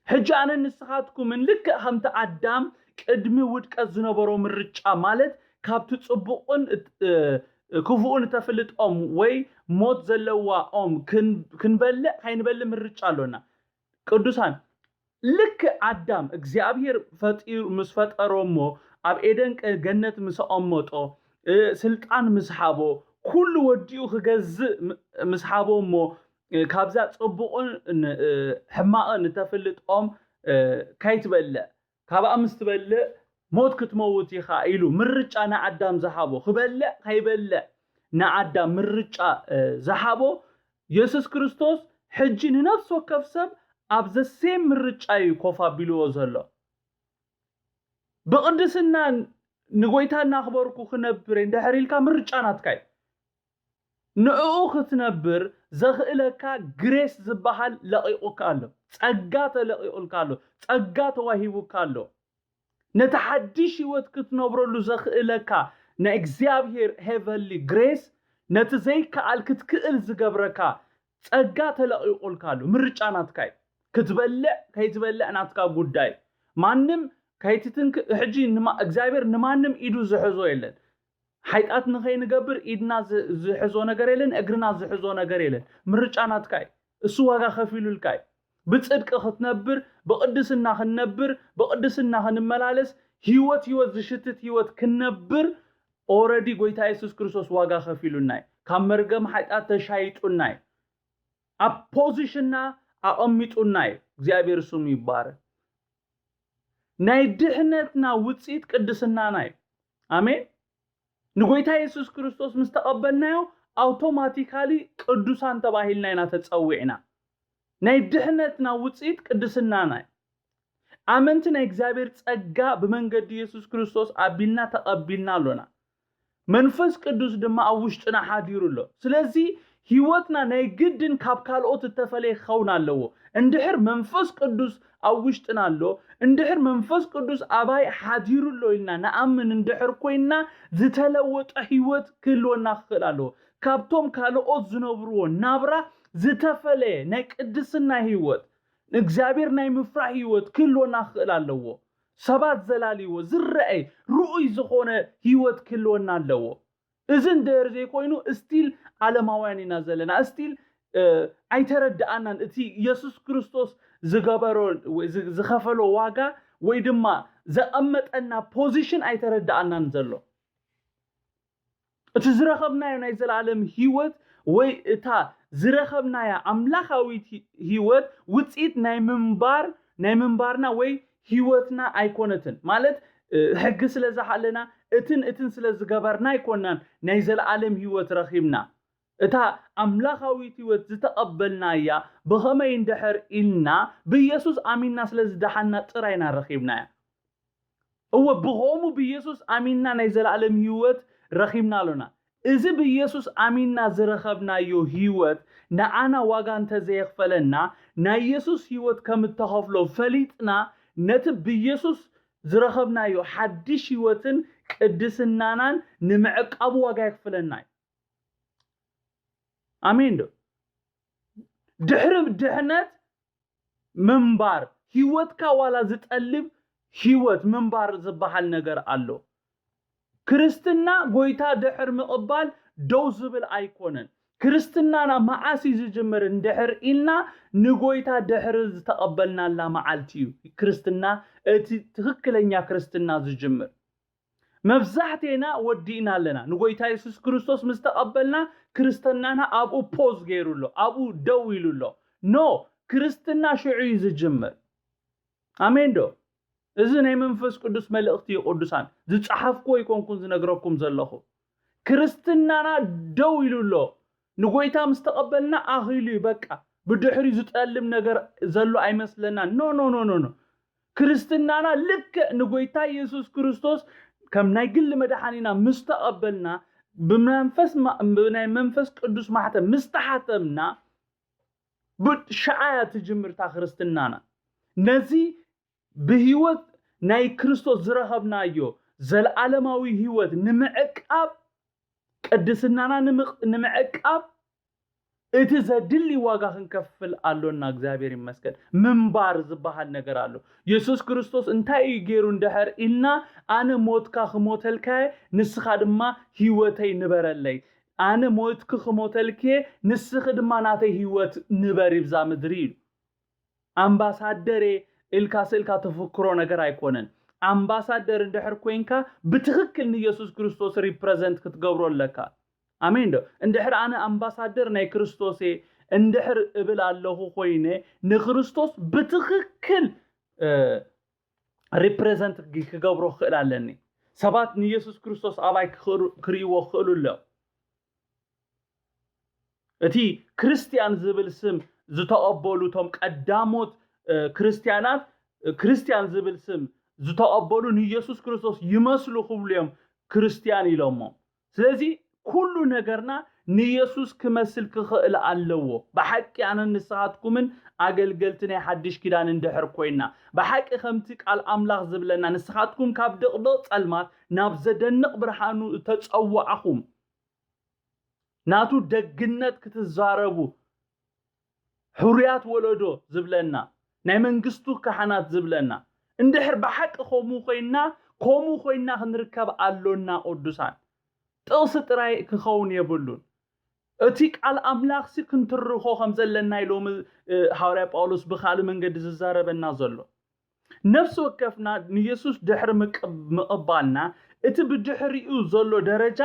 ሕጂ ኣነ ንስኻትኩምን ልክዕ ከምቲ ኣዳም ቅድሚ ውድቀት ዝነበሮ ምርጫ፣ ማለት ካብቲ ጽቡቕን እት- እ- ክፉእን እተፍልጥ ኦም ወይ ሞት ዘለዋ ኦም ክን- ክንበልዕ ከይንበልዕ ምርጫ ኣሎና። ቅዱሳን፣ ልክዕ ኣዳም እግዚኣብሔር ፈጢሩ ምስ ፈጠሮ እሞ ኣብ ኤደን ቀ- ገነት ምስ ኣቐመጦ፣ እ፣ ስልጣን ምስ ሃቦ፣ ኩሉ ወዲኡ ክገዝእ ም- ምስ ሃቦ እሞ፣ እ፣ ካብዛ ጽቡቕን ን- እ፣ ሕማቕን እተፍልጥ ኦም እ፣ ከይትበልዕ፣ ካብኣ ምስ ትበልዕ ሞት ክትመውት ኢኻ ኢሉ ምርጫ ንኣዳም ዝሃቦ፣ ክበልዕ ከይበልዕ ንኣዳም ምርጫ እ፣ ዝሃቦ የሱስ ክርስቶስ፣ ሕጂ ንነፍሲ ወከፍ ሰብ ኣብ ዘሴም ምርጫ እዩ ኮፍ ኣቢልዎ ዘሎ። ብቕድስና ንጎይታ እናኽበርኩ ክነብር እንድሕር ኢልካ ምርጫ ናትካ እዩ። ንዕኡ ክትነብር ዘኽእለካ ግሬስ ዝበሃል ለቒቑካ ኣሎ። ጸጋ ተለቒቑልካ ኣሎ። ጸጋ ተዋሂቡካ ኣሎ። ነቲ ሓድሽ ህይወት ክትነብረሉ ዘኽእለካ ናይ እግዚኣብሔር ሄቨንሊ ግሬስ፣ ነቲ ዘይከኣል ክትክእል ዝገብረካ ጸጋ ተለቒቑልካ ኣሎ። ምርጫ ናትካ እዩ። ክትበልዕ ከይትበልዕ ናትካ ጉዳይ። ማንም ከይትትንክ ሕጂ ንማ- እግዚኣብሔር ንማንም ኢዱ ዝሕዞ የለን። ሓጢኣት ንኸይንገብር ኢድና ዝ- ዝሕዞ ነገር የለን፣ እግርና ዝሕዞ ነገር የለን። ምርጫ ናትካ እዩ። እሱ ዋጋ ከፊሉልካ እዩ። ብጽድቂ ክትነብር፣ ብቕድስና ክንነብር፣ ብቕድስና ክንመላለስ፣ ህይወት ህይወት ዝሽትት ህይወት ክንነብር ኦረዲ ጎይታ የሱስ ክርስቶስ ዋጋ ከፊሉና እዩ። ካብ መርገም ሓጢኣት ተሻይጡና እዩ። ኣብ ፖዚሽንና ኣቐሚጡና እዩ። እግዚኣብሔር ስሙ ይባረክ። ናይ ድሕነትና ውፅኢት ቅድስናና እዩ። ኣሜን። ንጎይታ የሱስ ክርስቶስ ምስ ተቐበልናዮ ኣውቶማቲካሊ ቅዱሳን ተባሂልና ኢና ተፀዊዕና። ናይ ድሕነትና ውፅኢት ቅድስናና እዩ። ኣመንቲ ናይ እግዚኣብሔር ፀጋ ብመንገዲ የሱስ ክርስቶስ ኣቢልና ተቐቢልና ኣሎና። መንፈስ ቅዱስ ድማ ኣብ ውሽጥና ሓዲሩ ኣሎ። ስለዚ ህይወትና ናይ ግድን ካብ ካልኦት እተፈለየ ክኸውን ኣለዎ። እንድሕር መንፈስ ቅዱስ ኣብ ውሽጥና ኣሎ፣ እንድሕር መንፈስ ቅዱስ ኣባይ ሓዲሩ ኣሎ ኢልና ንኣምን እንድሕር ኮይንና፣ ዝተለወጠ ህይወት ክህልወና ክኽእል ኣለዎ። ካብቶም ካልኦት ዝነብርዎ ናብራ ዝተፈለየ ናይ ቅድስና ህይወት፣ እግዚኣብሔር ናይ ምፍራሕ ህይወት ክህልወና ክኽእል ኣለዎ። ሰባት ዘላልይዎ ዝረአይ ርኡይ ዝኾነ ህይወት ክህልወና ኣለዎ። እዚ እንድሕር ዘይኮይኑ ስቲል ዓለማውያን ኢና ዘለና። ስቲል ኣይተረድኣናን። እቲ የሱስ ክርስቶስ ዝገበሮ ወይ ዝ- ዝኸፈሎ ዋጋ ወይ ድማ ዘቐመጠና ፖዚሽን ኣይተረድኣናን ዘሎ። እቲ ዝረኸብናዮ ናይ ዘላለም ህይወት ወይ እታ ዝረኸብናያ ኣምላኻዊት ሂ- ህይወት ውፅኢት ናይ ምንባር ናይ ምንባርና ወይ ህይወትና ኣይኮነትን። ማለት እ፣ ሕጊ ስለ ዝሓለና እትን እትን ስለ ዝገበርና ኣይኮናን ናይ ዘላለም ህይወት ረኺብና። እታ ኣምላኻዊት ህይወት ዝተቐበልናያ ብኸመይ እንድሕር ኢልና ብኢየሱስ ኣሚንና ስለ ዝደሓንና ጥራይና ረኺብናያ። እወ ብኸምኡ ብኢየሱስ ኣሚንና ናይ ዘላለም ህይወት ረኺብና ኣሎና። እዚ ብኢየሱስ ኣሚንና ዝረኸብናዮ ህይወት ንዓና ዋጋ እንተዘየኽፈለና ናይ ኢየሱስ ህይወት ከም እተኸፍሎ ፈሊጥና ነቲ ብኢየሱስ ዝረኸብናዮ ሓድሽ ህይወትን ቅድስናናን ንምዕቃቡ ዋጋ የኽፍለና እዩ። ኣሜን ዶ? ድሕሪ ድሕነት ምንባር፣ ህይወትካ ዋላ ዝጠልብ ህይወት ምንባር ዝበሃል ነገር ኣሎ። ክርስትና ጎይታ ድሕር ምቕባል ደው ዝብል ኣይኮነን። ክርስትናና መዓስ እዩ ዝጅምር እንድሕር ኢልና፣ ንጎይታ ድሕሪ ዝተቐበልናላ መዓልቲ እዩ ክርስትና፣ እቲ ትኽክለኛ ክርስትና ዝጅምር። መብዛሕቴና ወዲእና ኣለና። ንጎይታ የሱስ ክርስቶስ ምስ ተቐበልና፣ ክርስትናና ኣብኡ ፖዝ ገይሩ ኣሎ፣ ኣብኡ ደው ኢሉ ኣሎ። ኖ፣ ክርስትና ሽዑ እዩ ዝጅምር። ኣሜን ዶ? እዚ ናይ መንፈስ ቅዱስ መልእኽቲ እዩ። ቅዱሳን፣ ዝጸሓፍኩ ኣይኮንኩን ዝነግረኩም ዘለኹ። ክርስትናና ደው ኢሉ ኣሎ። ንጎይታ ምስ ተቐበልና ኣኺሉ እዩ። በቃ፣ ብድሕሪኡ ዝጠልም ነገር ዘሎ ኣይመስለናን። ኖ፣ ኖ፣ ኖ፣ ኖ፣ ኖ። ክርስትናና ልክዕ ንጎይታ የሱስ ክርስቶስ ከም ናይ ግሊ መድሓኒና ምስ ተቐበልና፣ ብመንፈስ ማ-፣ ብናይ መንፈስ ቅዱስ ማሕተም ምስ ተሓተምና፣ ብ-፣ ሽዓ እያ ትጅምር እታ ክርስትናና። ነዚ ብህይወት ናይ ክርስቶስ ዝረኸብናዮ ዘለዓለማዊ ህይወት ንምዕቃብ፣ ቅድስናና ንምቕ-፣ ንምዕቃብ እቲ ዘድሊ ዋጋ ክንከፍል ኣሎና። እግዚኣብሔር ይመስገን። ምንባር ዝበሃል ነገር ኣሎ። የሱስ ክርስቶስ እንታይ እዩ ገይሩ እንድሕር ኢልና፣ ኣነ ሞትካ ክሞተልካየ፣ ንስኻ ድማ ህይወተይ ንበረለይ። ኣነ ሞትኪ ክሞተልክየ፣ ንስኺ ድማ ናተይ ህይወት ንበሪ ብዛ ምድሪ ኢሉ። ኣምባሳደር እየ ኢልካ ስእልካ ተፍክሮ ነገር ኣይኮነን። ኣምባሳደር እንድሕር ኮይንካ፣ ብትኽክል ንየሱስ ክርስቶስ ሪፕረዘንት ክትገብሮ ኣለካ። ኣሜን ዶ? እንድሕር ኣነ ኣምባሳደር ናይ ክርስቶስ እየ እንድሕር እብል ኣለኹ ኮይነ፣ ንክርስቶስ ብትኽክል፣ እ፣ ሪፕረዘንት ግ-፣ ክገብሮ ክኽእል ኣለኒ። ሰባት ንየሱስ ክርስቶስ ኣባይ ክኽሩ-፣ ክርእይዎ ክኽእሉ ኣለዉ። እቲ ክርስትያን ዝብል ስም ዝተቐበሉ፣ እቶም ቀዳሞት፣ እ፣ ክርስትያናት፣ እ፣ ክርስትያን ዝብል ስም ዝተቐበሉ ንየሱስ ክርስቶስ ይመስሉ ክብሉ እዮም ክርስትያን ኢሎሞ። ስለዚ ኩሉ ነገርና ንየሱስ ክመስል ክኽእል ኣለዎ። ብሓቂ ኣነን ንስኻትኩምን ኣገልገልቲ ናይ ሓድሽ ኪዳን እንድሕር ኮይና፣ ብሓቂ ከምቲ ቃል ኣምላኽ ዝብለና፣ ንስኻትኩም ካብ ድቕድቕ ጸልማት ናብ ዘደንቕ ብርሃኑ እተጸዋዕኹም፣ ናቱ ደግነት ክትዛረቡ፣ ሕሩያት ወለዶ ዝብለና፣ ናይ መንግስቱ ካህናት ዝብለና፣ እንድሕር ብሓቂ ከምኡ ኮይና፣ ከምኡ ኮይና ክንርከብ ኣሎና ቅዱሳን። ጥቕሲ ጥራይ ክኸውን የብሉን። እቲ ቃል ኣምላኽሲ ክንትርኾ ከም ዘለና እዩ ሎሚ፣ እ፣ ሃዋርያ ጳውሎስ ብኻልእ መንገዲ ዝዛረበና ዘሎ። ነፍሲ ወከፍና ንየሱስ ድሕሪ ምቅ-፣ ምቕባልና፣ እቲ ብድሕሪኡ ዘሎ ደረጃ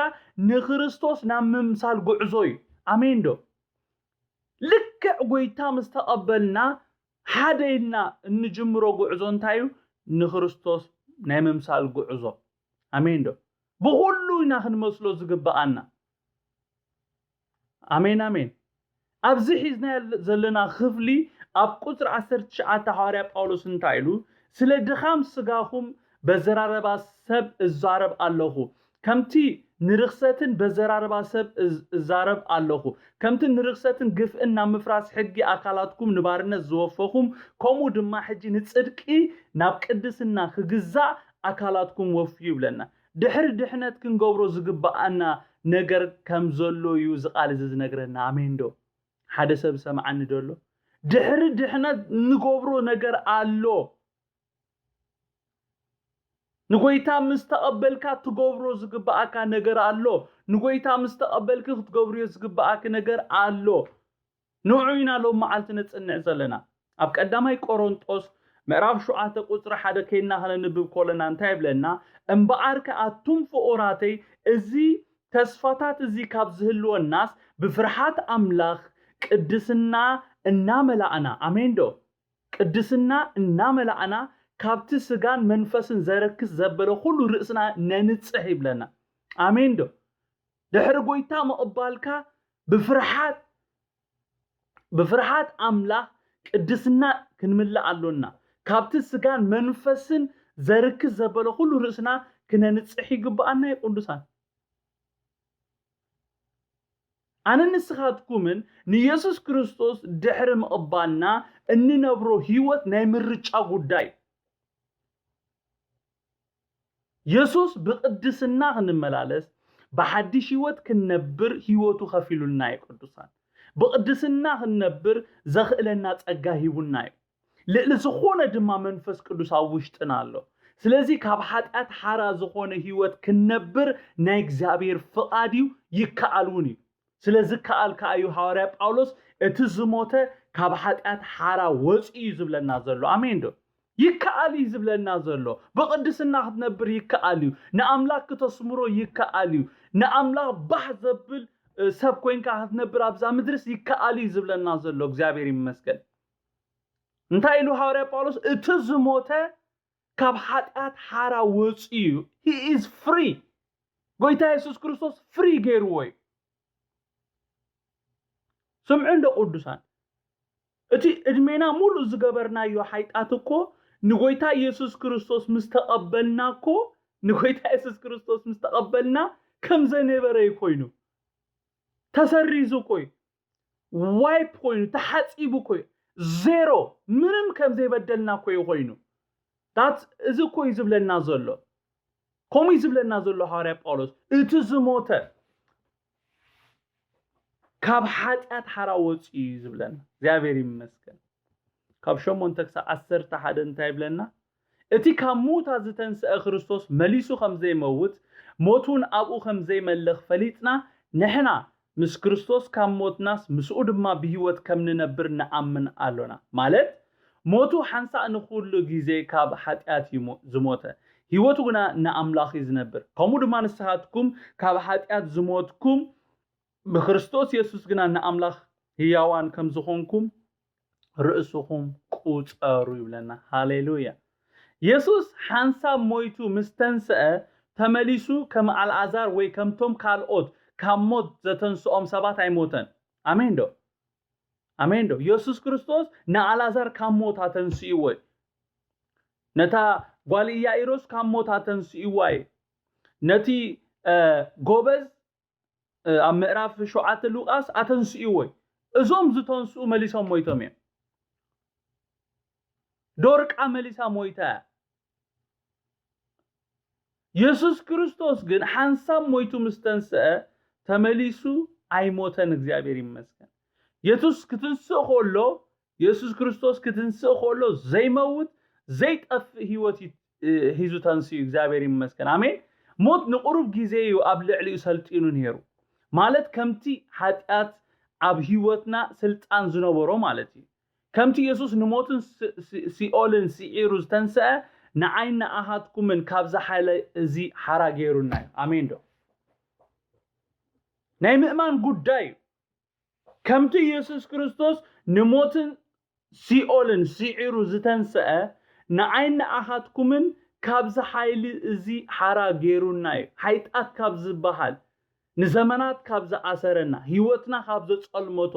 ንክርስቶስ ናብ ምምሳል ጉዕዞ እዩ። ኣሜን ዶ? ልክዕ ጎይታ ምስ ተቐበልና፣ ሓደ ኢልና እንጅምሮ ጉዕዞ እንታይ እዩ? ንክርስቶስ ናይ ምምሳል ጉዕዞ። ኣሜን ዶ? ብኹሉ ኢና ክንመስሎ ዝግብኣና። ኣሜን፣ ኣሜን። ኣብዚ ሒዝና ዘለና ክፍሊ፣ ኣብ ቁጽሪ ዓሰርተ ትሽዓተ ሃዋርያ ጳውሎስ እንታይ ኢሉ? "ስለ ድኻም ስጋኹም በዘራረባ ሰብ እዛረብ ኣለኹ፣ ከምቲ ንርኽሰትን በዘራረባ ሰብ እዝ-፣ እዛረብ ኣለኹ፣ ከምቲ ንርኽሰትን ግፍእን ናብ ምፍራስ ሕጊ ኣካላትኩም ንባርነት ዝወፈኹም፣ ከምኡ ድማ ሕጂ ንጽድቂ ናብ ቅድስና ክግዛእ ኣካላትኩም ወፍዩ" ይብለና። ድሕሪ ድሕነት ክንገብሮ ዝግብኣና ነገር ከም ዘሎ እዩ እዚ ቃል እዚ ዝነግረና። ኣሜን ዶ? ሓደ ሰብ ሰምዓኒ ዶ ኣሎ? ድሕሪ ድሕነት እንገብሮ ነገር ኣሎ። ንጎይታ ምስ ተቐበልካ ትገብሮ ዝግብኣካ ነገር ኣሎ። ንጎይታ ምስ ተቐበልኪ ክትገብርዮ ዝግብኣኪ ነገር ኣሎ። ንዑ ኢና ሎም መዓልቲ ነጽንዕ ዘለና። ኣብ ቀዳማይ ቆሮንጦስ ምዕራፍ ሸውዓተ ቁጽሪ ሓደ ከይድና ከነንብብ ከለና እንታይ ይብለና? "እምበኣርከ ኣቱም ፍቑራተይ፣ እዚ ተስፋታት እዚ ካብ ዝህልወናስ ብፍርሃት ኣምላኽ ቅድስና እናመላእና"፣ ኣሜን ዶ? "ቅድስና እናመላእና ካብቲ ስጋን መንፈስን ዘረክስ ዘበለ ኩሉ ርእስና ነንጽሕ" ይብለና። ኣሜን ዶ? ድሕሪ ጎይታ ምቕባልካ ብፍርሃት፣ ብፍርሃት ኣምላኽ ቅድስና ክንምልእ ኣሎና። ካብቲ ስጋን መንፈስን ዘርክስ ዘበለ ኩሉ ርእስና ክነንጽሕ ይግብኣና እዩ ቅዱሳን። ኣነ ንስኻትኩምን ንየሱስ ክርስቶስ ድሕሪ ምቕባልና እንነብሮ ህይወት ናይ ምርጫ ጉዳይ። የሱስ ብቕድስና ክንመላለስ፣ ብሓድሽ ህይወት ክንነብር ህይወቱ ከፊሉልና እዩ ቅዱሳን። ብቕድስና ክንነብር ዘኽእለና ጸጋ ሂቡና እዩ። ልዕሊ ዝኾነ ድማ መንፈስ ቅዱስ ኣብ ውሽጥና ኣሎ። ስለዚ ካብ ሓጢኣት ሓራ ዝኾነ ህይወት ክንነብር ናይ እግዚኣብሔር ፍቓድ እዩ፣ ይከኣል እውን እዩ። ስለ ዝከኣል ከኣ እዩ ሃዋርያ ጳውሎስ እቲ ዝሞተ ካብ ሓጢኣት ሓራ ወፂኡ እዩ ዝብለና ዘሎ። ኣሜን ዶ? ይከኣል እዩ ዝብለና ዘሎ። ብቕድስና ክትነብር ይከኣል እዩ። ንኣምላኽ ክተስምሮ ይከኣል እዩ። ንኣምላኽ ባህ ዘብል ሰብ ኮይንካ ክትነብር ኣብዛ ምድርስ ይከኣል እዩ ዝብለና ዘሎ። እግዚኣብሔር ይመስገን። እንታይ ኢሉ ሃዋርያ ጳውሎስ? እቲ ዝሞተ ካብ ሓጢኣት ሓራ ወፂኡ እዩ። He is free። ጎይታ የሱስ ክርስቶስ ፍሪ ገይርዎ እዩ። ስምዑ እንዶ ቅዱሳን፣ እቲ እድሜና ሙሉእ ዝገበርናዮ ሓይጣት እኮ ንጎይታ የሱስ ክርስቶስ ምስ ተቐበልና እኮ ንጎይታ የሱስ ክርስቶስ ምስ ተቐበልና ከም ዘነበረ እዩ ኮይኑ፣ ተሰሪዙ እኮ እዩ፣ ዋይፕ ኮይኑ፣ ተሓፂቡ እኮ እዩ፣ ዜሮ፣ ምንም ከም ዘይበደልና እኮ እዩ ኮይኑ። ዳት እዚ እኮ እዩ ዝብለና ዘሎ። ከምኡ እዩ ዝብለና ዘሎ ሃዋርያ ጳውሎስ፣ እቲ ዝሞተ ካብ ሓጢኣት ሓራ ወፂኡ እዩ ዝብለና። እግዚኣብሔር ይመስገን። ካብ ሸሞንተ ክሳብ ዓሰርተ ሓደ እንታይ ይብለና? እቲ ካብ ምዉታት ዝተንስአ ክርስቶስ መሊሱ ከም ዘይመውት፣ ሞት እውን ኣብኡ ከም ዘይመልኽ ፈሊጥና፣ ንሕና ምስ ክርስቶስ ካብ ሞትናስ ምስኡ ድማ ብህይወት ከም ንነብር ንኣምን ኣሎና። ማለት ሞቱ ሓንሳእ ንኹሉ ግዜ ካብ ሓጢኣት እዩ ሞ-፣ ዝሞተ፣ ህይወቱ ግና ንኣምላኽ እዩ ዝነብር። ከምኡ ድማ ንስኻትኩም ካብ ሓጢኣት ዝሞትኩም ብክርስቶስ የሱስ ግና ንኣምላኽ ህያዋን ከም ዝኾንኩም ርእስኹም ቁጸሩ ይብለና። ሃሌሉያ። የሱስ ሓንሳብ ሞይቱ ምስ ተንስአ፣ ተመሊሱ ከም ኣልዓዛር ወይ ከምቶም ካልኦት ካብ ሞት ዘተንስኦም ሰባት ኣይሞተን። ኣሜን ዶ? ኣሜን ዶ? የሱስ ክርስቶስ ንኣልዓዛር ካብ ሞት ኣተንስእዎ እዩ። ነታ ጓል ኢያኢሮስ ካብ ሞት ኣተንስእዋ እዩ። ነቲ፣ እ፣ ጎበዝ፣ እ፣ ኣብ ምዕራፍ ሸውዓተ ሉቃስ ኣተንስእዎ እዩ። እዞም ዝተንስኡ መሊሶም ሞይቶም እዮም። ዶርቃ መሊሳ ሞይታ እያ። የሱስ ክርስቶስ ግን ሓንሳብ ሞይቱ ምስ ተንስአ ተመሊሱ ኣይሞተን። እግዚኣብሔር ይመስገን። የሱስ ክትንስእ ከሎ፣ የሱስ ክርስቶስ ክትንስእ ከሎ ዘይመውት ዘይጠፍእ ህይወት ዩ-፣ እ፣ ሒዙ ተንስኡ። እግዚኣብሔር ይመስገን። ኣሜን። ሞት ንቁሩብ ግዜ እዩ ኣብ ልዕሊኡ ሰልጢኑ ነይሩ። ማለት ከምቲ ሓጢኣት ኣብ ህይወትና ስልጣን ዝነበሮ ማለት እዩ። ከምቲ የሱስ ንሞትን ሲ-፣ ሲ-፣ ሲኦልን ስዒሩ ዝተንስአ፣ ንዓይን ንኣኻትኩምን ካብዚ ሓይሊ እዚ ሓራ ገይሩና እዩ። ኣሜን ዶ? ናይ ምእማን ጉዳይ እዩ። ከምቲ የሱስ ክርስቶስ ንሞትን ሲኦልን ስዒሩ ዝተንስአ፣ ንዓይን ንኣኻትኩምን ካብዚ ሓይሊ እዚ ሓራ ገይሩና እዩ። ሓይጣት ካብ ዝበሃል፣ ንዘመናት ካብ ዝኣሰረና፣ ህይወትና ካብ ዘጸልመቶ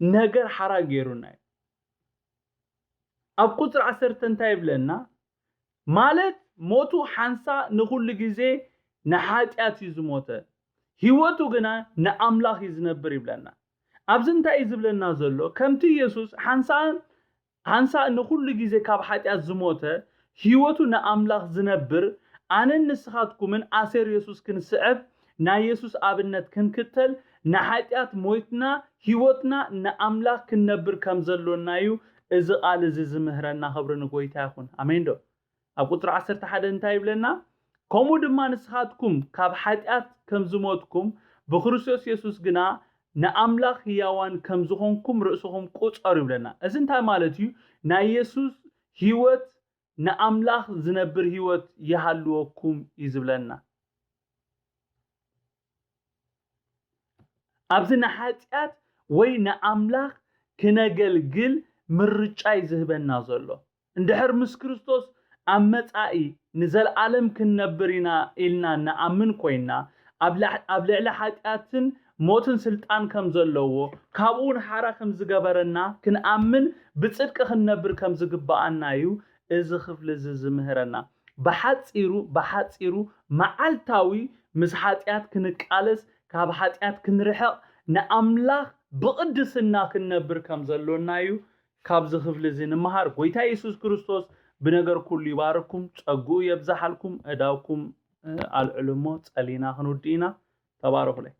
ነገር ሓራ ገይሩና እዩ። ኣብ ቁጽሪ ዓሰርተ እንታይ ይብለና? ማለት ሞቱ ሓንሳእ ንኹሉ ግዜ ንሓጢኣት እዩ ዝሞተ፣ ህይወቱ ግና ንኣምላኽ እዩ ዝነብር ይብለና። ኣብዚ እንታይ እዩ ዝብለና ዘሎ? ከምቲ የሱስ ሓንሳእ፣ ሓንሳእ ንኹሉ ግዜ ካብ ሓጢኣት ዝሞተ፣ ህይወቱ ንኣምላኽ ዝነብር፣ ኣነን ንስኻትኩምን ኣሰር የሱስ ክንስዕብ፣ ናይ የሱስ ኣብነት ክንክተል፣ ንሓጢኣት ሞይትና፣ ህይወትና ንኣምላኽ ክንነብር ከም ዘሎና እዩ እዚ ቃል እዚ ዝምህረና። ክብሪ ንጎይታ ይኹን። ኣሜን ዶ? ኣብ ቁጽሪ ዓሰርተ ሓደ እንታይ ይብለና? ከምኡ ድማ ንስኻትኩም ካብ ሓጢኣት ከም ዝሞትኩም፣ ብክርስቶስ የሱስ ግና ንኣምላኽ ህያዋን ከም ዝኾንኩም ርእስኹም ቁጸሩ ይብለና። እዚ እንታይ ማለት እዩ? ናይ የሱስ ህይወት ንኣምላኽ ዝነብር ህይወት ይሃልወኩም እዩ ዝብለና። ኣብዚ ንሓጢኣት ወይ ንኣምላኽ ክነገልግል ምርጫ እዩ ዝህበና ዘሎ። እንድሕር ምስ ክርስቶስ ኣብ መጻኢ ንዘለኣለም ክንነብር ኢና ኢልና ንኣምን ኮይንና፣ ኣብ ላ-፣ ኣብ ልዕሊ ሓጢኣትን ሞትን ስልጣን ከም ዘለዎ፣ ካብኡ እውን ሓራ ከም ዝገበረና ክንኣምን፣ ብጽድቂ ክንነብር ከም ዝግብኣና እዩ እዚ ክፍሊ እዚ ዝምህረና። ብሓጺሩ፣ ብሓጺሩ መዓልታዊ ምስ ሓጢኣት ክንቃለስ፣ ካብ ሓጢኣት ክንርሕቕ፣ ንኣምላኽ ብቕድስና ክንነብር ከም ዘሎና እዩ ካብዚ ክፍሊ እዚ ንምሃር። ጎይታ የሱስ ክርስቶስ ብነገር ኩሉ ይባርኩም፣ ጸግኡ የብዝሓልኩም፣ ዕዳውኩም፣ እ፣ ኣልዕሉ እሞ ጸሊና ክንውድእ ኢና። ተባረኹለይ።